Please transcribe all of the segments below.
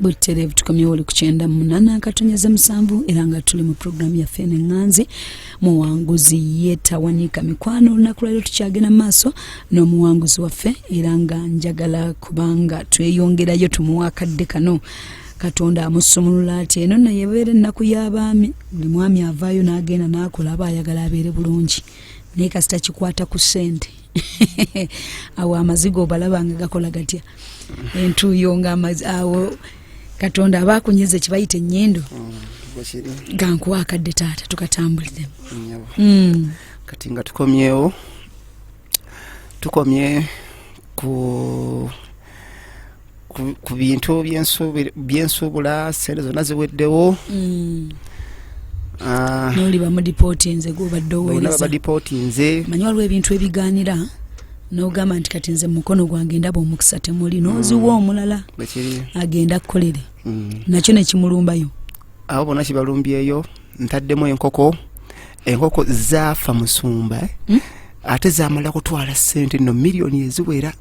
Butereevu tukomyewo oli ku 98.7, era nga tuli mu puroguramu yaffe eno eŋŋanzi Muwanguzi Yetawanika. Mikwano, olunaku lwaliro tukyagenda mu maaso n'omuwanguzi waffe, era nga njagala kubanga tweyongerayo tumuwa akadde kano. Katonda amusumulula ati eno naye ebeera ennaku y'abaami. Buli mwami avaayo n'agenda n'akola, aba ayagala abeere bulungi, naye kasita kikwata ku ssente, awo amaziga obalaba nga gakola gatya, entuuyo nga awo Katonda aba akunyeze kibayita ennyindo. Gankuwa akadde taata, tukatambuliremu. Kati nga tukomyewo, tukomye ku bintu byensuubula, sente zonna ziweddewo. Noli bamudipootinze gwobadde oweereza. Badipootinze. Manyi waliwo ebintu ebigaanira n'ogamba nti kati nze mukono gwange ndaba omukisa temuli, n'oziwa omulala agenda akkolere, nakyo nekimulumbayo. Abo bonna kibalumbyeyo. Ntaddemu enkoko, enkoko zaafa musumba. Ate zamala kutwala sente nno miliyoni eziwera,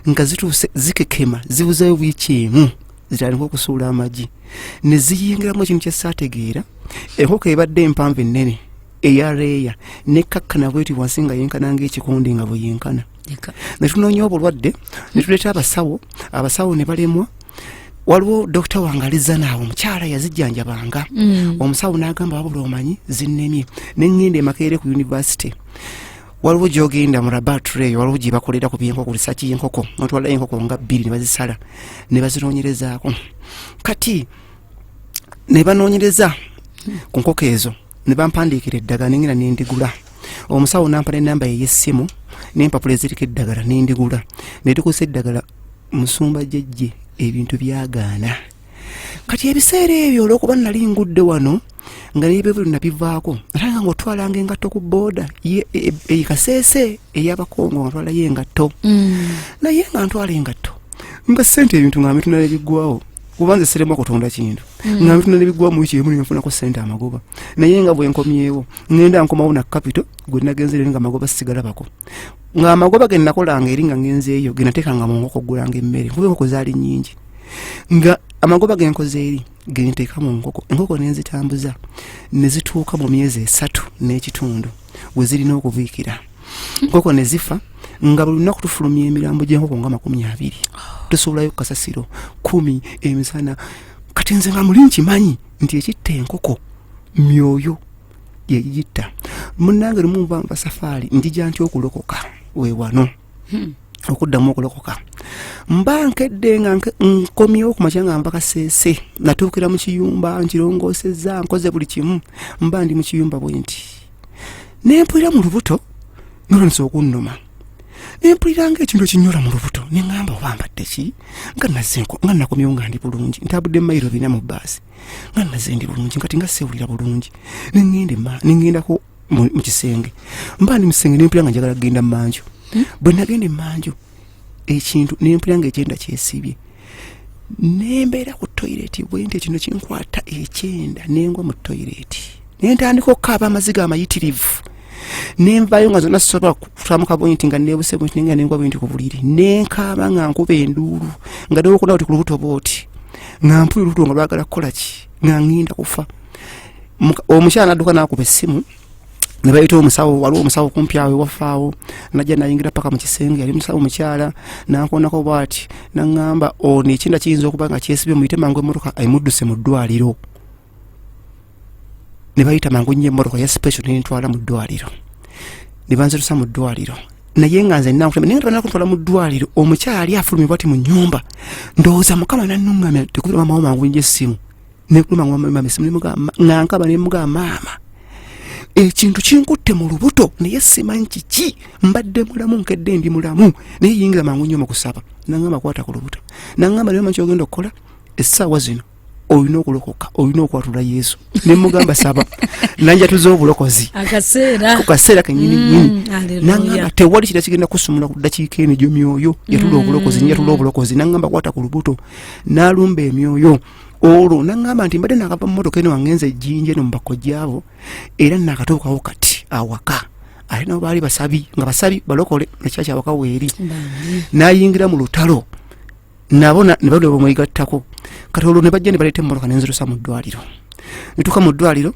nga zituuse zikekema, zibuzayo wiiki emu zitandika okusuula amagi, ne ziyingiramu ekintu kyesaategeera. Enkoko ebadde empanvu ennene eya layer nekakkana bweti wansi nga yenkana ngaekikundi nga bwe yenkana. Netunoonya obulwadde, netuleeta abasawo, abasawo ne balemwa. Waliwo dokita wange alizanaawo, omukyala yazijjanjabanga. Omusawo n'agamba, "Wabula omanyi zinnemye." Neŋŋenda emakeere ku university, waliwo gyogenda mu laboratory eyo, waliwo gye bakolera ku byenkoko, research y'enkoko. Notwalayo enkoko nga bbiri ne bazisala ne bazinoonyerezaako. Kati ne banoonyereza ku nkoko ezo ne bampandiikira eddagala, nengenda nendigula. Omusawo nampa nenamba ey'essimu n'empapula eziriko eddagala, nendigula, netukusa eddagala. Musumba jjejje, ebintu byagaana. Kati ebiseera ebyo olwokuba nali ngudde wano nga nebyo nabivaako, ate nga ngaotwalanga engatto ku booda Kaseese ey'Abakongo, nga ntwalayo engatto. Naye nga ntwala engatto nga sente, ebintu nga mbitunda nebiggwawo, kuba nze sirema kutonda kintu. Nga mbitunda nebiggwawo mu wiiki emu nenfunako sente, amagoba. Naye nga bwenkomyewo ngenda nkomawo na capital gwe nagenzere, nga amagoba sigalabako, nga amagoba ge nakolanga eri nga ngenzeeyo ge nateekanga mu nkoko okugulanga emmere, kuba enkoko zaali nnyingi, nga amagoba genkoze eri genteeka mu nkoko. Enkoko nenzitambuza ne zituuka mu myezi 3 n'ekitundu we zirina okubiikira, nkoko ne zifa, nga buli lunaku tufulumya emirambo gy'enkoko nga 20, tusuulayo kasasiro 10 emisana. Kati nze nga muli nkimanyi nti ekitta enkoko myoyo yegigitta. Munnange, lumu nva nva safaari, njija nti okulokoka weewano okuddamu okulokoka, mba nkedde nga nkomyewo ku makya nga nva Kaseese, natuukira mu kiyumba, nkirongoosezza, nkoze buli kimu, mba ndi mu kiyumba bwe nti nempulira mu lubuto nolonesa okunnuma, nempulira nga ekintu ekinyola mu lubuto. Neŋŋamba, oba mbadde ki nga nazze nga nakomyewo nga ndi bulungi, ntabudde mayiro 4 mu bbaasi, nga nazze ndi bulungi, kati nga seewulira bulungi. Neŋŋenda neŋŋendako mu kisenge, mba ndi mu kisenge, nempulira nga njagala kugenda mmanju. Bwe nagenda emmanju, ekintu nempulira nga ekyenda kyesibye, nembeera ku toyireti bwe nti ekintu kinkwata ekyenda, nengwa mu toyireti, nentandika okukaaba amaziga amayitirivu. Nenvayo nga zonna sisobola kutwamuka bwe nti, nga nebuse bwe nti, nenga nengwa bwe nti ku buliri, nenkaaba nga nkuba enduulu, nga newokuna oti ku lubuto bwoti, nga mpulira olubuto nga lwagala kukola ki, nga ŋŋenda kufa. Omukyala nadduka nakuba essimu ne bayita omusawo. Waliwo omusawo kumpi awo ewafaawo, najja nayingira paka mu kisenge. Yali musawo mukyala, nankonako bwati naŋŋamba, "Ono ekyenda kiyinza okuba nga kyesibye, muyite mangu emmotoka emudduse mu ddwaliro." Ne bayita mangu nnyo emmotoka ya special nentwala mu ddwaliro, ne banzirusa mu ddwaliro. Naye nga nze naye nga tebanna mu ddwaliro, omukyala ali afulumye bwati mu nnyumba. Ndowooza Mukama nannuŋŋamya tekubira maama wo mangu nnyo essimu. Nekubira mangu maama essimu, nemugamba nga nkaba, nemugamba, "Maama, ekintu kinkutte mu lubuto, naye simanyi kiki. Mbadde mulamu, nkedde ndi mulamu, naye yingira mangu nnyo mu kusaba." Naŋŋamba, "Kwata ku lubuto." Naŋŋamba, "Naye omanyi kyogenda okukola essaawa zino? Olina okulokoka, olina okwatula Yesu." Nemugamba, "Saba." Nanjatuza obulokozi. Akaseera. Ku kaseera kenyini nyini. Hallelujah. Naŋŋamba, "Tewali kira kigenda kusumula ku ddakiika eno egyo myoyo yatula obulokozi." Njatula obulokozi. Naŋŋamba, "Kwata ku lubuto." N'alumba emyoyo olwo, naŋŋamba nti, "Mbadde nakava mu motoka eno, wangenze ejjinja eno mu bakojjaabo, era nakatuukawo kati awaka." Ate nabo baali basabi, nga basabi balokole, nekyaki awaka weeri. Bambi. N'ayingira mu lutalo. Nabo ne balwa bamwegattako. Kati olwo ne bajja ne baleeta emmotoka nenzirusa mu ddwaliro. Netuuka mu ddwaliro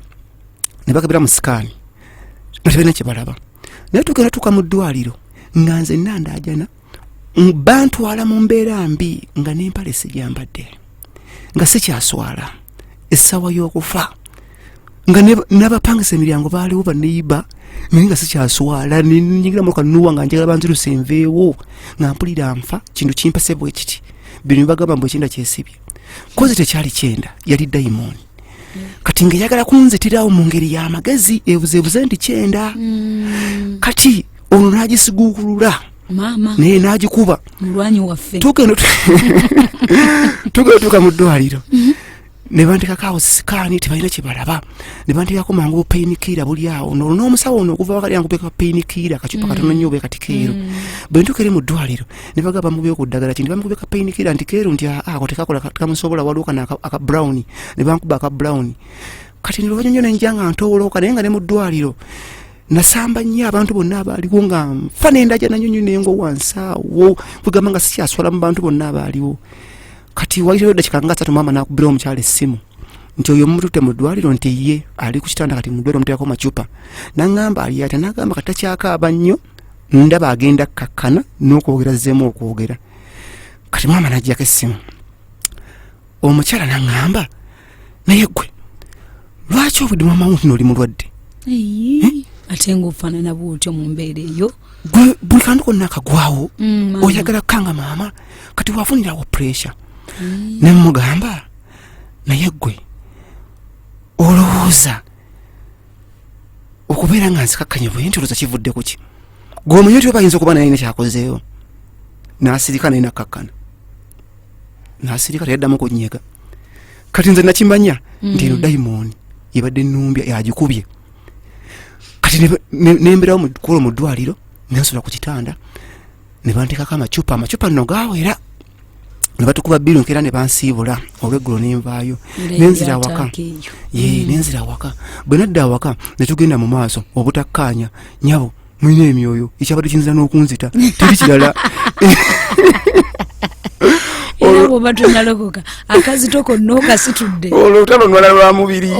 ne bakebera mu sikaani nga tebalina kye balaba. Naye tugenda tuuka mu ddwaliro nga nze nandaajana, bantwala mu mbeera mbi nga n'empale sigyambadde, nga sikyaswala, essaawa y'okufa, nga n'abapangisa emiryango baaliwo baneyiba, naye nga sikyaswala. Nenyingira motoka nuwa nga njagala banziruse nveewo, nga mpulira nfa, kintu kimpase bwe kiti. Bino bibagamba mbu ekyenda kyesibye, kozi tekyali kyenda, yali dayimooni. Kati nga eyagala kunzitirawo mu ngeri y'amagezi ebuzeebuze nti kyenda. Kati ono n'agisiguukulula maama naye n'agikuba. Mulwanyi waffe. Tugenda tuuka mu ddwaliro ne bantekako awo sikaani, tebalina kyebalaba, ne bantekako mangu bu painkiller buli awo. Nolwo n'omusawo ono okuva wakali ankubeka painkiller, akacupa katono nnyo, obe kati keeru. Bwe ntuuka eri mu ddwaliro ne bagamba bamukubye ku ddagala ki, nti bamukubye ka painkiller nti keeru, nti aa ako tekakola, tekamusobola, waliwo kano aka brown, ne bankuba aka brown. Kati noluvanyuma nnyo nenja nga ntoowoloka, naye nga ne mu ddwaliro nasamba nnyo abantu bonna abaaliwo nga nfa nendaja nanyo nnyo nengo wansi awo, kwegamba nga sikyaswala mu bantu bonna abaaliwo. Kati wayitayo eddakika nga 3, maama n'akubira omukyala essimu nti oyo mumututte mu ddwaliro, nti ye ali ku kitanda kati mu ddwaliro muteekako macupa. Naŋŋamba ali ate, nagamba kati takyakaaba nnyo, ndaba agenda kkakkana n'okwogera azzeemu okwogera. Kati maama n'aggyako essimu, omukyala naŋŋamba, naye gwe lwaki obudde maama wo nti oli mulwadde? Eyi, ate ng'ofaanana bw'otyo mu mbeera eyo. Gwe buli kantu konna akagwawo Maama. oyagala kukanga maama, kati wafunirawo pressure. Nemugamba, naye gwe olowooza okubeera nga nzikakkanye bwe nti olowooza kivudde ku ki? Gwe omanyi oti oba ayinza okuba naye alina kyakozeewo? N'asirika, naye nakkakkana n'asirika, teyaddamu kunyega. Kati nze nakimanya nti eno dayimooni yebadde numbya yagikubye. Kati nemberawo kuolwo mu ddwaliro, nensula ku kitanda ne banteekako amacupa, amacupa nno gawera, ne batukuba bbiru nkeera ne bansiibula olweggulo nenvaayo nenzira awaka. Ye nenzira awaka. Bwe nadda awaka ne tugenda mu maaso obutakkaanya, nyabo mulina emyoyo, ekyabadde kinzira n'okunzita teri kirala. Era bwoba tonalokoka akazito konna okasitudde. Olwo olutalo nwala lwa mubiri.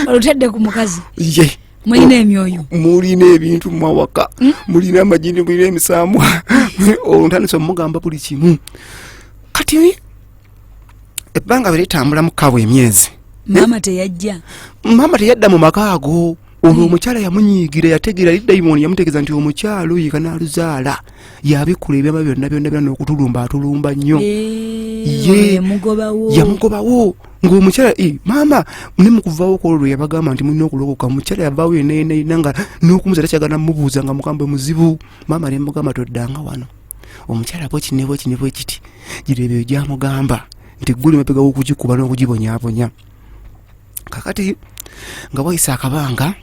Olutadde ku mukazi. Ye. Mulina emyoyo. Mulina ebintu mwawaka, mulina amajini, mulina emisamwa. Olwo ntandise omugamba buli kimu. Kati ebbanga bwe litambula kabwa emyezi. Maama teyajja? Maama teyadda mu maka ago. Olwo omukyala yamunyiigira, yategeera li dayimooni yamutegeeza nti omukyala oyo kanaaluzaala yabikkula ebyama byonna byonna byonna n'okutulumba atulumba nnyo. Ye yamugobawo. Yamugobawo ng'omukyala maama ne mukuvaawo kwolwo lwe yabagamba nti mulina okulokoka. Omukyala yavaawo yenna yenna yenna nga n'okumuza takyagala mubuuza, nga mukambwe muzibu. Maama ne mugamba toddanga wano, omukyala bweki ne bweki ne bwekiti gira ebyo gyamugamba nti guli mabega w'okugikuba n'okugibonyaabonya. Kakati nga wayise akabanga,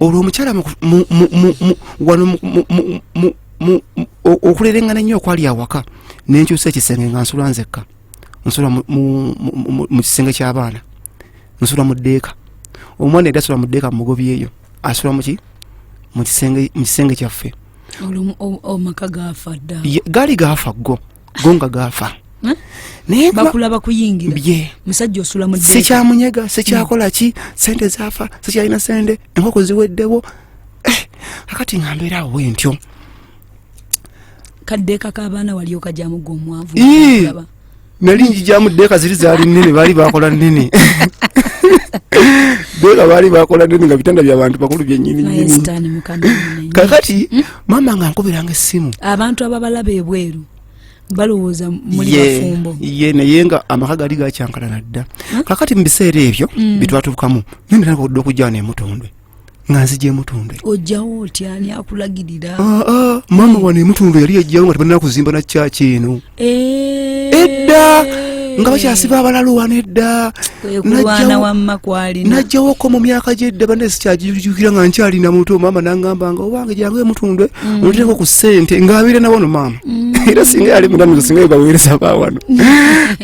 olwo omukyala wano okulerengana ennyo okwali awaka, nenkyusa ekisenge nga nsula nzekka, nsula mu kisenge ky'abaana, nsula mu ddeeka. Omwana edda asula mu ddeeka mugobyeyo, asula muki mu kisenge kyaffe. Olwo amaka gaafa dda? Gaali gaafa, go go nga gaafa. Naye bakulaba kuyingira. Ye. Musajja osula mu ddeeka. Sikyamunyega, sikyakola ki, sente zaafa, sikyalina sente, enkoko ziweddewo. Akati nga mbeera awo bwentyo. Kaddeeka k'abaana wali okajyamu gwe omwavu? Ii. Kulaba. Nali njijamu ddeeka, ziri zaali nnene, baali bakola nnene ddeeka, baali bakola nnene nga bitanda byabantu bakulu byennyini naye nnyini. Sitaani mukama munene. Kakati maama nga nkubiranga essimu. Abantu ababalaba ebweru balowooza muli bafumbo. Ye naye nga amaka gali gakyankalana dda. Kakati mu biseera ebyo bitwatuukamu, nendera okudda okujja wano emutundwe, nga nzija emutundwe. Ojjawo otya? Ani akulagirira? Ah, ah, maama wano emutundwe yali ejjawo nga tebanna kuzimba na kyaki eno. Edda. Nga bakyasiba abalalu wano edda. Kwe kulwana wamma kwalina. Najjawoko mu myaka gyedda, banne sikyagijukira, nga nkyalina muto. Maama nangamba nga owange jangu emutundwe ontereko ku ssente, ng'abeera na wano maama. Era singa yali munamizo, singa yebaweereza bawano.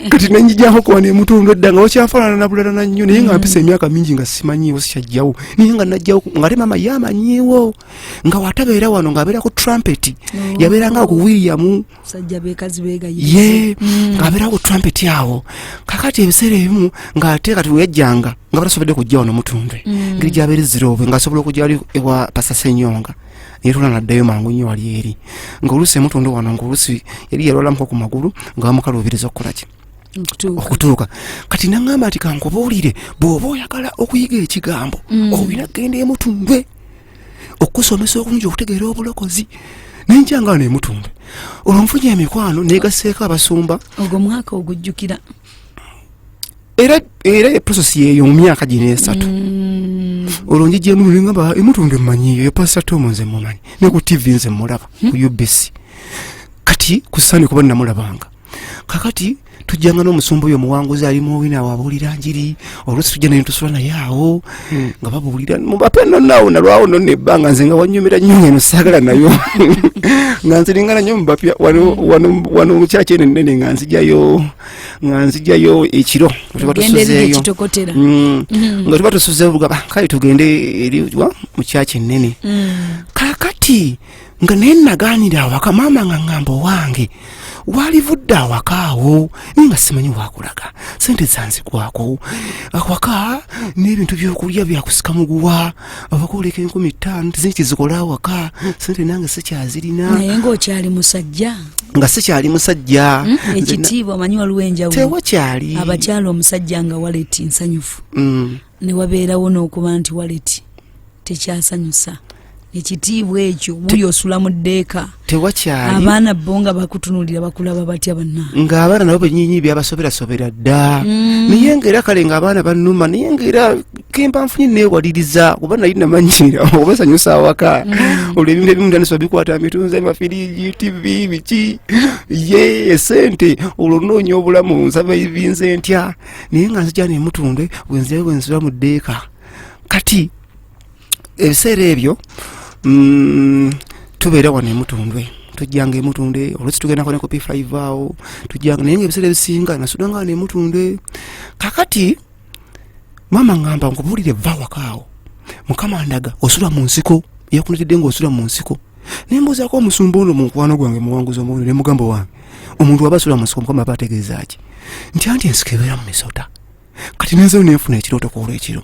Kati nenjijako kuwano emutundwe edda nga wakyafaanana na bulala na nnyo, naye nga mpisa emyaka mingi nga simanyiiwo, sikyajjawo. Naye nga najjawo nga ate maama ye amanyiiwo, nga watabeera wano, ng'abeera ku Trumpet. Yabeeranga ku William. Sajja bekazi beegayiriza. Ye, ng'abeera ku Trumpet awo. Kakati ebiseera ebimu ng'ate kati weyajjanga nga batasobodde kujja wano Mutundwe, ngeri gyabeera eziroobe, ng'asobola okujja wali ewa Pasa Senyonga, naye tula naddayo mangu nnyo wali eri. Ng'oluusi emutundu wano, ng'oluusi yali yalwalamuko ku magulu, nga bamukaluubiriza okukola ki? Okutuuka. Okutuuka. Kati naŋŋamba nti kankubuulire, bw'oba oyagala okuyiga ekigambo, olina kugenda emutundwe okusomesa obulungi, okutegeera obulokozi. Nenjanga wano emutundwe, olwo nfunye emikwano, negaseeko abasumba. Ogwo mwaka ogujjukira? Era eprocess yeeyo mu myaka gino 3. Olwo njija emutundwe, ngamba emutundwe mmanyiyo, ye Pastor Tom nze mumanyi, ne ku TV nze mulaba ku UBC. Kati ku Sande kuba namulabanga. Kakati tujjanga n'omusumba oyo omuwanguzi ali muwina wabuulira njiri, oluusi tujja naye tusula naye awo nga babuulira mubape nonaawo. Nalwawo nonna ebbanga nze nga wanyumira nnyo, eno saagala nayo, nga nziringana nnyo mubapya wano wano wano mukyaki eno ennene, nga nzijayo ekiro nga tuba Ogenda eri tusuzeeyo. Ekitokotera. Nga tuba tusuzeeyo, bugaba kale tugende eri wa mu kyaki ennene. Kakati nga naye nagaanira awaka, maama nga ŋŋamba owange walivudde awaka awo, naye nga simanyi wakulaga, sente zanzigwako awaka n'ebintu byokulya byakusika muguwa awaka, oleka 5000 tezini kizikola awaka, sente nange sikyazirina. Naye ng'okyali musajja. Nga sikyali musajja. Ekitiibwa, omanyi waliwo enjawulo. Tewakyali. Abakyala, omusajja nga wallet nsanyufu, ne wabeerawo n'okuba nti wallet tekyasanyusa. Ekitiibwa ekyo buli osula mu ddeeka. Tewakyali. Abaana bo nga bakutunuulira, bakulaba batya banna? Ng'abaana nabo benyinyi byabasoberasobera dda. Naye ngaera kale ng'abaana bannuma, naye ngaera kemba nfunye neewaliriza, kuba nali namanyira obasanyusa awaka. Olwo ebintu ebimu ntandisa bikwata, mitunze amafiriji, TV, biki, ye esente. Olwo noonya obulamu, nsaba ebinze ntya, naye nga nzija nemutundwe, bwenzirayo bwenzira mu ddeeka. Kati ebiseera ebyo tubeera wano emutundwe, tujjanga emutundwe, oluusi tugendako ne ku P5 awo tujjanga, naye nga ebiseera ebisinga nasudanga wano emutundwe. Kakati maama ngamba nkubuulire, va waka awo, Mukama ndaga osula mu nsiko, yakunetedde ngaosula mu nsiko. Nembuuzaako omusumba ono mukwano gwange muwanguzi omuwino, ne mugamba wange omuntu aba asula mu nsiko Mukama aba ategeeza ki? Nti anti ensiko ebeera mu misota. Kati nenzeyo nenfuna ekirooto ku olwekiro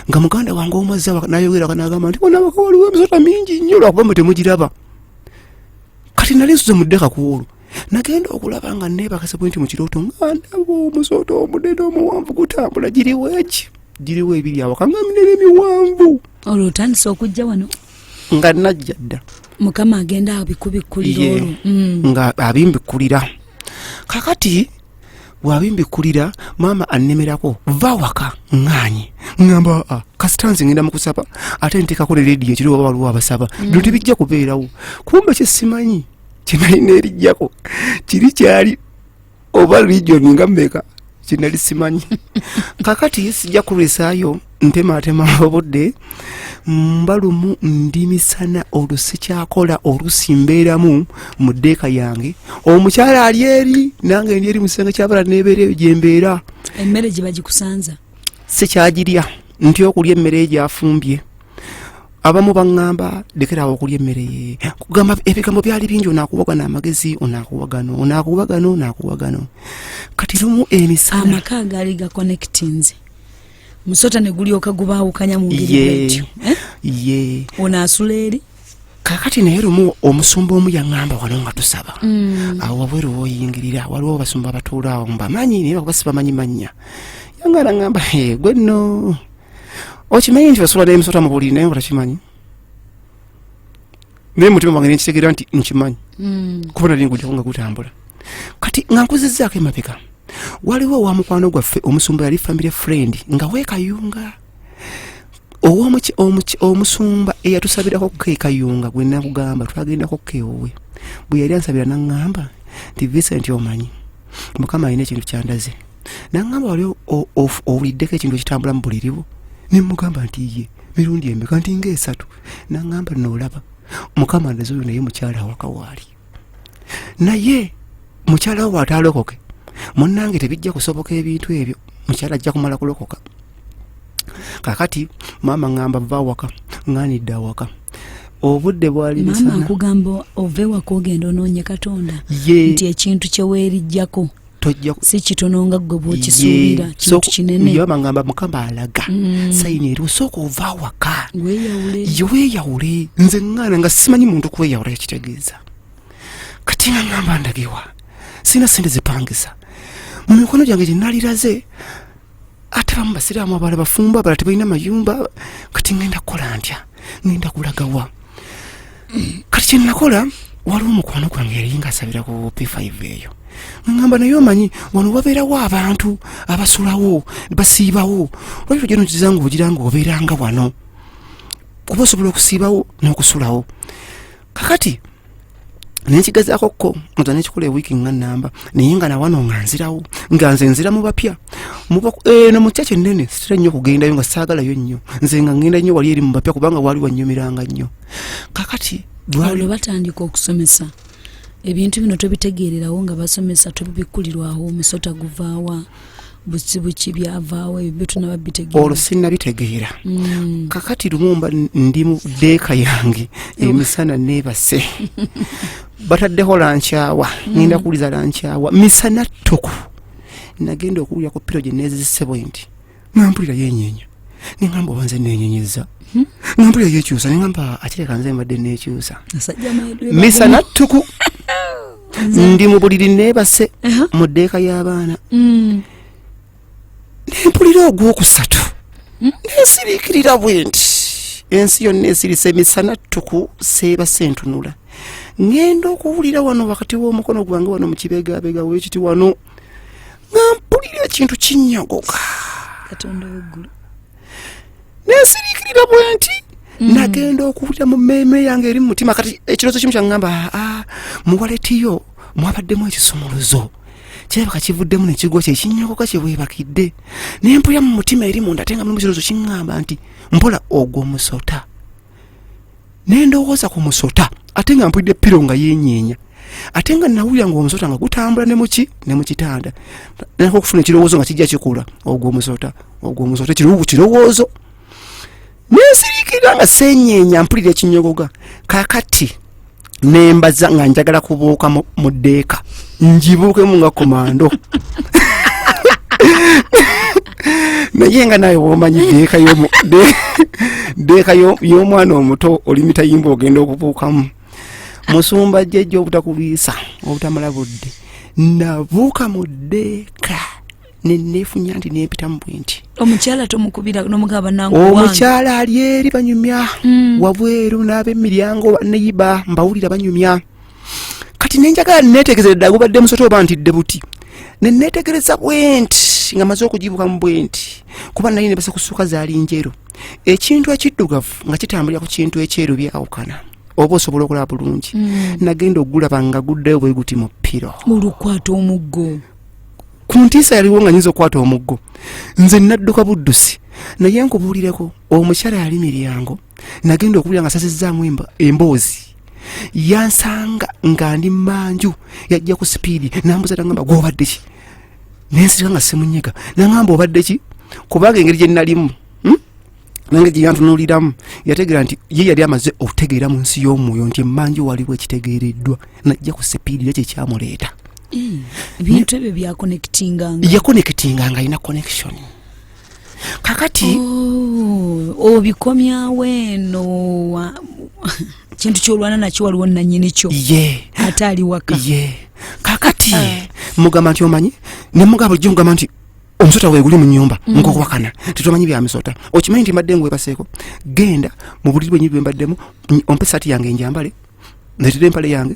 nga muganda wange omwazza nayogera nagamba nti wano awaka waliwo emisota mingi nnyo, lwakuba mwe temugiraba. Kati nali nsuze mu ddeka ku olwo, nagenda okulaba nga neebakase bwe nti mu kirooto nga ndaba omusota omunene omuwanvu gutambula, giriwo eki, giriwo ebiri awaka nga minene miwanvu. Olwo otandise okujja wano? Nga najja dda. Mukama agenda abikubikkulira. Ye. Olwo. Nga abimbikkulira. Kakati bw'abimbikkulira, maama annemerako, va waka, ŋŋaanye, ŋŋamba aa kasita nze ngenda mu kusaba, ate nteekako ne rediyo ekiro oba waliwo abasaba, bino tebijja kubeerawo. Kumbe kyesimanyi kyenalina erijjako kiri kyali oba region nga mmeka kyenali simanyi. Kakati sijja kulwisaayo, ntematema obudde, mba lumu ndi misana, olwo sikyakola, olusi mbeeramu mu ddeeka yange, omukyala ali eri, nange ndi eri mu kisenge kyabala, nebeera eyo gyembeera. Emmere gye bagikusanza? Sikyagirya, ntya okulya emmere gyafumbye. Abamu baŋŋamba lekerawo okulya emmere ye, kugamba ebigambo byali bingi, onaakuwagana amagezi, onaakuwagano, onaakuwagano, onaakuwagano. Kati lumu emisana Amaka agaali gaconnectinze, musota ne gulyoka gubaawukanya mu ngeri Ye. bwetyo, eh? Ye. Ono asula eri. Kakati naye lumu omusumba omu yaŋŋamba wano nga tusaba awo wabweru woyingirira, waliwo abasumba abatuula awo mbamanyi, naye bakuba sibamanyi mannya. Yaŋŋana ŋŋamba, "Hey, gwe nno okimanyi nti osula n'emisota mu buliri?" Naye nga takimanyi, naye mutima gwange nenkitegeera nti nkimanyi, kuba nali ngujjako nga gutambula. Kati nga nkuzizzaako emabega, waliwo owa mukwano gwaffe omusumba, yali family friend nga weekayunga omusumba eyatusabirako kekayunga gwe nakugamba twagendako kewuwe. Bwe yali ansabira naŋŋamba nti, "Vincent, omanyi Mukama alina ekintu kyandaze. Nangamba, wali owuliddeko ekintu ekitambula mu buliri bwo? Nemugamba nti ye, mirundi emeka? Nti ngaesatu. Nangamba, noolaba Mukama ndaze oyo, naye mukyala awaka waali, naye mukyala wo bw'ataalokoke, munnange, tebijja kusoboka ebintu ebyo. Mukyala ajja kumala kulokoka. Kakati maama ŋŋamba, va awaka. Ŋŋanidde awaka, obudde bwali Maama misana. Akugamba ove waka ogenda onoonye Katonda. Ye. Nti ekintu kyeweerijjako Tojja si kitono nga ggwe bw'okisuubira. Ye. Kintu kinene. Yaba ngamba Mukama alaga sayini eri, osooka ova awaka. Weeyawule. Ye, weeyawule. Nze ŋŋaana nga simanyi muntu kweyawula yakitegeeza. Kati nga ŋŋamba, ndagewa? Sirina sente zipangisa. Mu mikono gyange gyenaliraze, ate bamu basiraamu, abalala bafumbo, abalala tebalina mayumba. Kati ŋŋenda kukola ntya? Ŋŋenda kulagawa? Kati kyenakola, waliwo omukwano gwange yali nga asabira ku P5 eyo. Ŋŋamba, naye omanyi wano wabeerawo abantu abasulawo, basiibawo, lwaki tojja nokiza nga ogira nga obeeranga wano, kuba osobola okusiibawo n'okusulawo? Kakati nenkigezaako ko nza nekikola ewiiki nga namba, naye nga nawano nga nzirawo, nga nze nzira mu bapya. Eno mu kyaki ennene sitera nnyo kugendayo, nga saagalayo nnyo. Nze nga ngenda nnyo wali eri mu bapya, kubanga waali wannyumiranga nnyo. Kakati olwo batandika okusomesa ebintu bino, tobitegeererawo nga basomesa, tobibikkulirwaho. Omusota guvaawa, buzibu ki, byavaawo, ebyo byo tunaba bitegeera. Olwo sinnabitegeera. Kakati lumu mba ndi mu ddeeka yange emisana, neebase, bataddeko lankyawa, ngenda kuwuliza lankyawa misana ttuku. Nagenda okuwulira ku pillow gye neezizise bwe nti, nga mpulira yenyeenya. Neŋamba, oba nze nenyenyeza? Nga mpulira yekyusa. Neŋamba, akireka nze mbadde nekyusa. Asajja maidwe. Misana ttuku, ndi mu buliri neebase mu ddeeka y'abaana, nempulira ogwokusatu, nensiriikirira bwe nti, ensi yonna esirise, emisana ttuku, seebase, ntunula, ŋŋenda okuwulira wano wakati w'omukono gwange wano mu kibegaabega wekiti wano, nga mpulira ekintu kinyogoka. Katonda w'eggulu! Nensiriikirira bwe nti, nagenda okuwulira mu mmeeme yange eri mu mutima. Kati ekiroozo kimu kyaŋŋamba, aa, mu wallet yo mwabaddemu ekisumuluzo, kirabika kivuddemu nekigwa kyekinyogoka kyebwebakidde. Nempulira mu mutima eri munda, ate nga mulimu kiroozo kiŋŋamba nti mpola ogwo musota. Nendowooza ku musota, ate nga mpulidde pillow nga yenyeenya, ate nga nawulira nga omusota nga gutambula ne muki ne mu kitanda. Nako okufuna ekirowoozo nga kijja kikula, ogwo omusota, ogwo omusota, kirowoozo. Nensiriikirira nga senyeenya, mpulira ekinyogoga. Kakati nembaza nga njagala kubuuka mu ddeeka, njibuukemu nga komando, naye nga nawe bwomanyi ddeeka y'omwana omuto, oli mitayimba, ogenda okubuukamu. Musumba jjejja, obutakulwisa, obutamala budde, nabuuka mu ddeeka neneefunya nti nempitamu bwe nti. Omukyala tomukubira nomugamba nange? Omukyala ali eri banyumya wabweru n'ab'emiryango, neyiba mbawulira banyumya. Kati nenjagala netegereza ddala gubadde musota oba ntidde buti. Nenetegereza bwe nti nga maze okugibukamu bwe nti, kuba nali nebasa kusuuka zaali njeru, ekintu ekiddugavu nga kitambulira ku kintu ekyeru byawukana, oba osobola okulaba bulungi. Nagenda okugulaba nga guddayo bwe guti mu pillow. Olukwata omuggo. Ku ntiisa yaliwo nga nyinza okukwata omuggo. Nze nadduka buddusi, naye nkubuulireko, omukyala yali miryango. Nagenda okuwulira nga sazizzaamu emboozi, yansanga nga ndi manju, yajja ku sipiidi nambuza, nagamba, gwobadde ki? Nensirika nga simunyega. Nagamba, obadde ki? Kubanga engeri gye nalimu, Nange gye yantunuuliramu, yategeera nti ye yali amaze okutegeera mu nsi y'omwoyo nti emmanju waliwo ekitegeereddwa. Najja ku sipiidi, era kyekyamuleeta. Ebintu ebyo byakonekitinganga. Yakonekitinga nga alina connection. Kakati Oh, obikomyawo eno kintu kyolwana nakyo, waliwo nanyini kyo ye ate ali waka. Ye, kakati mugamba nti omanyi, nemugamba bulijjo, mugamba nti omusota weeguli mu nyumba, nkokuwakana titomanyi bya misota. Okimanyi nti mbadde ngwebaseeko? Genda mu buliri bwenyini bwe mbaddemu, ompe saati yange njambale, ndeetera empale yange.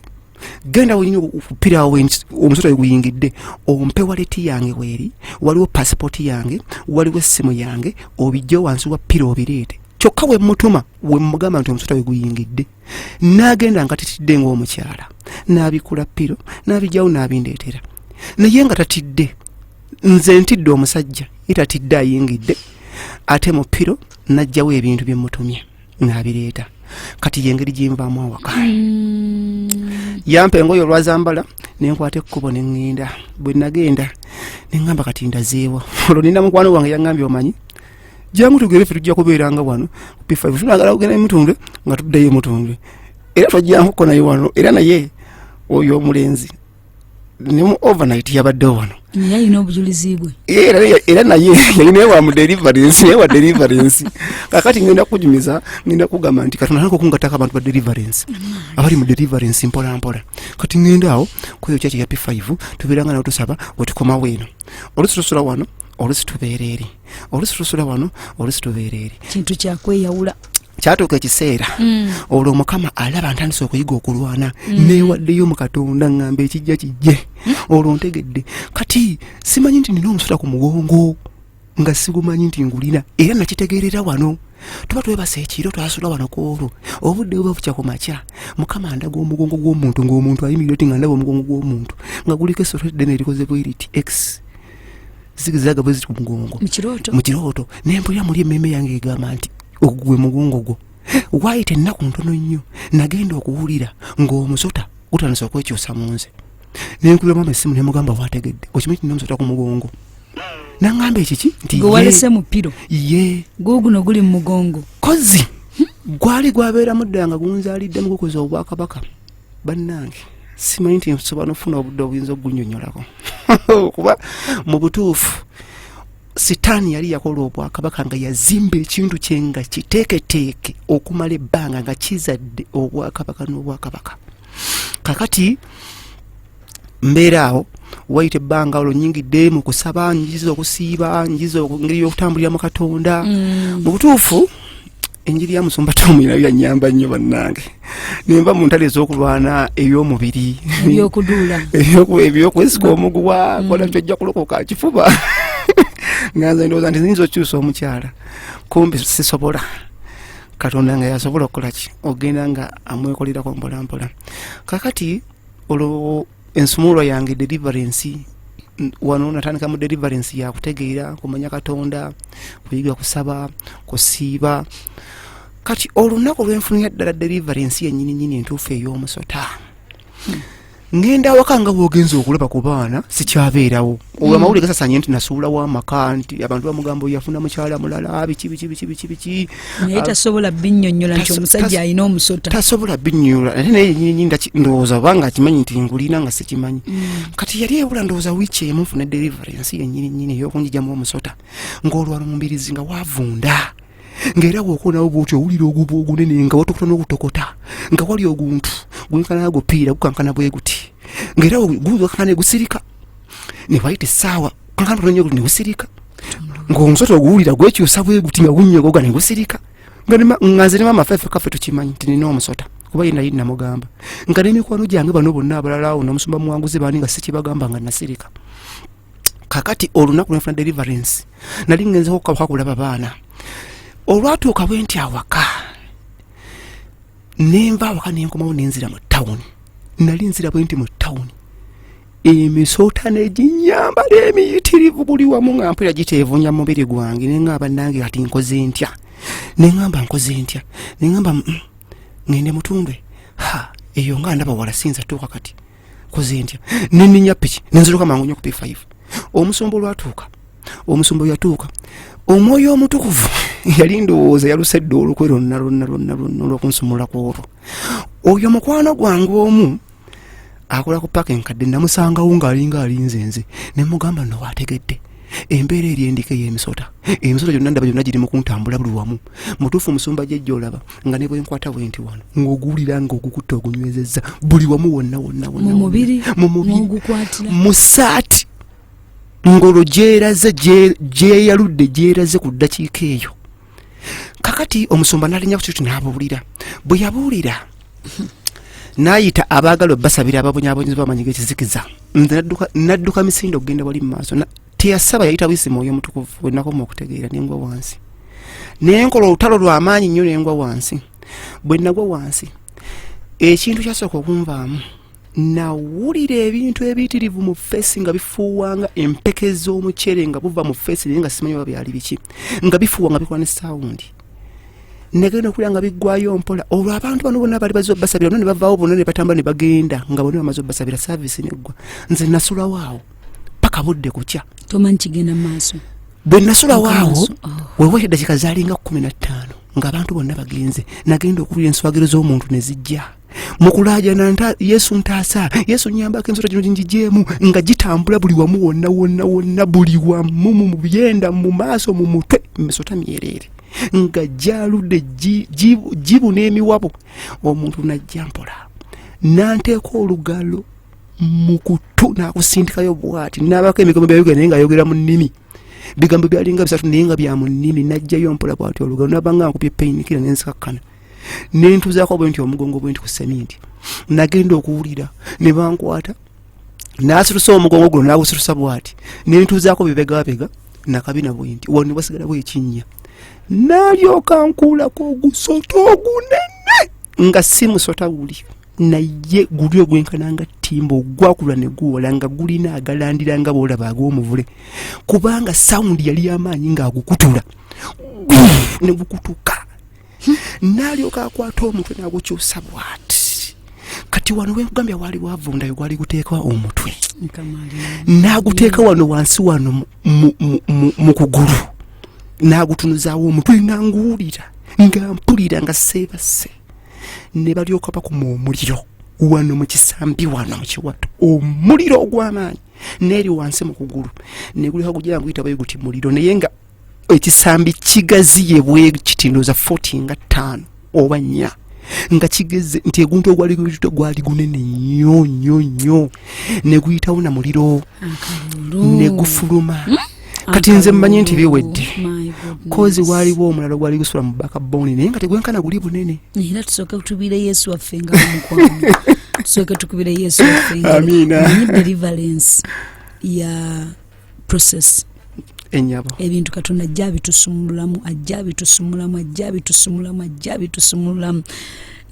Genda wenyini okupira awo omusota weguyingidde, ompe wallet yange weeri, waliwo pasipooti yange, waliwo essimu yange, obijje wansi wa pillow obireete. Kyokka wemutuma, wemugamba nti omusota weguyingidde, n'agenda nga titidde ng'omukyala, n'abikula pillow, n'abijjawo, n'abindeetera. Naye nga tatidde, nze ntidde omusajja, ye tatidde, ayingidde ate mu piro n'aggyawo ebintu bye mutumye n'abireeta. Kati yengeri gyenvaamu awaka. Yampa engoye olwazambala, nenkwata ekkubo neŋŋenda. Bwe nagenda neŋŋamba, kati ndazeewa? Olwo nina mukwano gwange yaŋŋambye, omanyi, jangu tugere, ffe tujja kubeeranga wano P5, tunagala kugenda emutundwe nga tuddayo emutundwe, era twajjankuko naye wano. Era naye oyo omulenzi ne mu overnight yabaddewo wano. Naye alina obujulizi bwe. Era naye yalina wa mu deliverance, naye wa deliverance. Kakati ngenda kujumiza, ngenda kugamba nti Katonda nako kungatako abantu ba deliverance, abali mu deliverance mpola mpola. Kati ngenda awo kweyo kyaki ya P5, tubeeranga nawo tusaba, wetukomawo eno. Olusi tusula wano, olusi tubeera eri, olusi tusula wano, olusi tubeera eri. Kintu kyakweyawula. Kyatuuka ekiseera olwo Omukama alaba ntandise okuyiga okulwana, neewaddeyo mu Katonda, ŋŋamba ekijja kijje. Olwo ntegedde kati simanyi nti nina omusota ku mugongo, nga sigumanyi nti ngulina, era nakitegeerera wano tuba twebasa ekiro, twasula wano ku olwo, obudde buba bukya ku makya, Mukama andaga omugongo gw'omuntu, ng'omuntu ayimirira ti, nga ndaba omugongo gw'omuntu nga guliko essoto eddene erikoze bwe riti, x zigizaga bwe ziti ku mugongo. Mu kirooto? Mu kirooto. Nempulira muli emmeeme yange egamba nti ogwo gwe mugongo gwo. Waayita ennaku ntono nnyo, nagenda okuwulira ng'omusota gutandise okwekyusa mu nze. Nenkubira mama essimu, nemugamba, wategedde, okimanyi nti omusota ku mugongo? Naŋŋamba ekiki? Nti gwe walese mu piro? Ye. Guuguno guli mu mugongo. Kozi gwali gwabeeramu ddala nga gunzaaliddemu, gukoze obwakabaka. Bannange, simanyi nti nsobola nofuna obudde obuyinza okugunyonyolako, kuba mu butuufu Sitaani yali yakola obwakabaka, nga yazimba ekintu kye nga kiteeketeeke okumala ebbanga, nga kizadde obwakabaka n'obwakabaka. Kakati mbeera awo, wayita ebbanga, olwo nyingidde mu kusaba, njiza okusiiba, njiza engeri y'okutambulira mu Katonda. Mu butuufu enjiri ya Musumba Tomu nayo yanyamba nnyo bannange, nenva mu ntalo ez'okulwana eby'omubiri. Ebyokuduula. Ebyokwesika omuguwa, kola nti ojja kulokoka kifuba, nga nze ndowooza nti nyinza okyusa omukyala, kumbi sisobola. Katonda nga yasobola okukola ki, ogenda nga amwekolerako mpola mpola. Kakati olwo ensumulwa yange deliverance, wano natandika mu deliverance yakutegeera, kumanya Katonda, kuyiga kusaba, kusiiba. Kati olunaku lwenfunira ddala deliverance yennyini nyini entuufu ey'omusota, ngenda awaka nga bwogenza okulaba ku baana sikyabeerawo. Olwo amawulire gasasanye nti nasuulawo amaka, nti abantu bamugamba oyo yafuna mukyala mulala, biki biki biki biki biki. Naye tasobola binnyonnyola nti omusajja alina omusota. Tasobola binnyonnyola, ate naye yenyini ndowooza obanga akimanyi nti ngulina, nga sikimanyi. Kati yali ebula ndowooza wiiki emu nfune deliverance yennyini nyini ey'okunjijamu omusota, ng'olwalo mu mbirizi nga wavunda, ng'era bw'okonawo bwoti owulira oguba ogunene, nga watokota n'okutokota, nga wali oguntu gwenkana gupiira gukankana bwe guti, ng'era gukankana ne gusirika, ne wayita essaawa kankana tono nnyo ne gusirika, ng'omusota oguwulira gwekyusa bwe guti nga gunnyogoga ne gusirika. Nga nze ne maama ffeffe kaffe tukimanyi nti nina omusota, kuba ye naye namugamba, nga n'emikwano gyange bano bonna abalala awo nomusumba Muwanguzi baani, nga sikibagamba, nga nasirika. Kakati olunaku lwenfuna deliverance, nali ngenzeko kawaka kulaba baana. Olwatuuka bwe nti awaka, nenva awaka nenkomawo nenzira mu tawuni. Nali nzira bwe nti mu tawuni, emisota neginyambala emiyitirivu buli wamu, nga mpulira giteevunya mu mubiri gwange. Neŋŋamba, nange kati nkoze ntya? Neŋŋamba nkoze ntya? Neŋŋamba, ŋŋende Mutundwe? Ha, eyo nga ndaba wala, siyinza tuuka. Kati koze ntya? Neninya piki nenziruka mangu nnyo ku P5. Omusumba olwatuuka, omusumba yatuuka, Omwoyo Omutukuvu yali ndowooza yaluse dda olukwe lwonna lwonna lwonna lwonna olwokunsumula ku olwo. Oyo mukwano gwange omu akola ku paaka enkadde, namusangawo ng'alinga alinze nze, ne mugamba, no waategedde embeera eri endiko ey'emisota, emisota gyonna ndaba gyonna giri mu kuntambula buli wamu. Mutuufu musumba jjajja, olaba nga ne bwenkwata bwe nti wano ng'oguwulira nga ogukutta ogunywezezza buli wamu wonna wonna wonna. Mu mubiri? Mu mubiri. N'ogukwatira. Mu saati ng'olwo gyeraze, gyeyaludde gyeraze ku ddakiika eyo. Kakati omusumba n'alinnya ku kituuti n'abuulira. Bwe yabuulira n'ayita abaagala obbasabira, ababonyaabonyezebwa amanyi g'ekizikiza. Nze nadduka misinde okugenda wali mu maaso. Teyasaba, yayita buyisi Mwoyo Omutukuvu. Bwe nakoma okutegeera, nengwa wansi, nenkola olutalo lw'amaanyi nnyo, nengwa wansi. Bwe nagwa wansi, ekintu kyasooka okunvaamu Nawulira ebintu ebiyitirivu mu feesi nga bifuuwanga empeke z'omuceere nga buva mu feesi, naye nga simanyi oba byali biki, nga bifuuwa nga bikola ne sawundi. Nagenda okulira nga biggwayo mpola. Olwo abantu bano bonna bali bazze obasabira bonna ne bavaawo, bonna ne batambula ne bagenda nga bonna bamaze obasabira, saavisi neggwa. Nze nasulawo awo paka budde kukya. Tomanyi kigenda mu maaso. Bwe nasulawo awo, oh. wewa eddakiika zaalinga 15 ng'abantu bonna bagenze, nagenda okuwulira enswagiro z'omuntu ne zijja mu kulaajana nta Yesu ntaasa, Yesu nyambako, ensota gino gingigyemu, nga gitambula buli wamu wonna wonna wonna, buli wamu, mu byenda, mu maaso, mu mutwe, misota myereere nga gyaludde gibuna emiwabo. Omuntu najja mpola nanteeka olugalo mu kutu nakusindikayo bwati, nabako emigambo byayogera, naye ngaayogera mu nnimi, bigambo byalinga bisatu naye nga bya mu nnimi. Najjayo mpola bwati olugalo, nabanga nkubye painkiller, nenzikakkana nentuzaako bwe nti omugongo bwe nti ku seminti. Nagenda okuwulira ne bankwata, nasitusa omugongo guno, nagusitusa bwati, nentuzaako bibegabega nakabina bwe nti, wano wasigalawo ekinnya. Nalyoka nkuulako ogusota ogunene, nga si musota guli, naye guli ogwenkana nga ttimba, ogwakula ne guwola, nga gulina agalandira nga boolaba ag'omuvule, kubanga sawundi yali yamaanyi ng'agukutula ne gukutuka. N'alyoka akwata omutwe n'agukyusa bwati. Kati wano wenkugambya waali wavundayo, gwali guteeka omutwe n'aguteeka wano wansi wano mu kugulu, n'agutunuzaawo omutwe, nga nguwulira, nga mpulira nga seebase. Ne balyoka bakuma omuliro wano mu kisambi, wano mu kiwato, omuliro ogw'amaanyi n'eri wansi mu kugulu, neguleka gugira nguyita bwe guti muliro, naye nga ekisambi kigaziye bwe kiti, ndowooza fuuti nga 5 oba 4, nga kigeze nti eguntu ogwali gwali gunene nnyo nnyo nnyo, ne guyitawo na muliro ne gufuluma. Kati nze mmanyi nti biwedde, kozi waaliwo omulala gwali gusula mu bakaboni, naye nga tegwenkana guli bunene. Era tusooke tukubire Yesu waffe nga mukwano, tusooke tukubire Yesu waffe nga. Amiina. Manyi deliverance ya process. Enyabo. Ebintu Katonda ajja abitusumululamu, ajja abitusumulamu, ajja abitusumulamu, ajja abitusumululamu,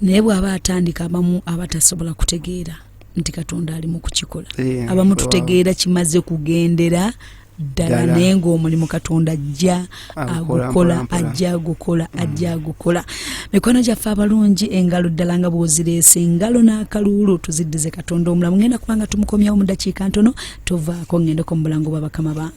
naye bw'aba atandika, abamu abatasobola kutegeera nti Katonda ali mu kukikola. Abamu tutegeera kimaze kugendera ddala, naye ng'omulimu Katonda ajja agukola, ajja agukola, ajja agukola. Mikwano gyaffe abalungi, engalo ddala nga bw'ozireese, engalo n'akaluulu tuziddize Katonda omulamu. Ngenda kubanga tumukomyawo mu dakiika ntono, tovaako, ngendeko mu bulango bwa bakama bange.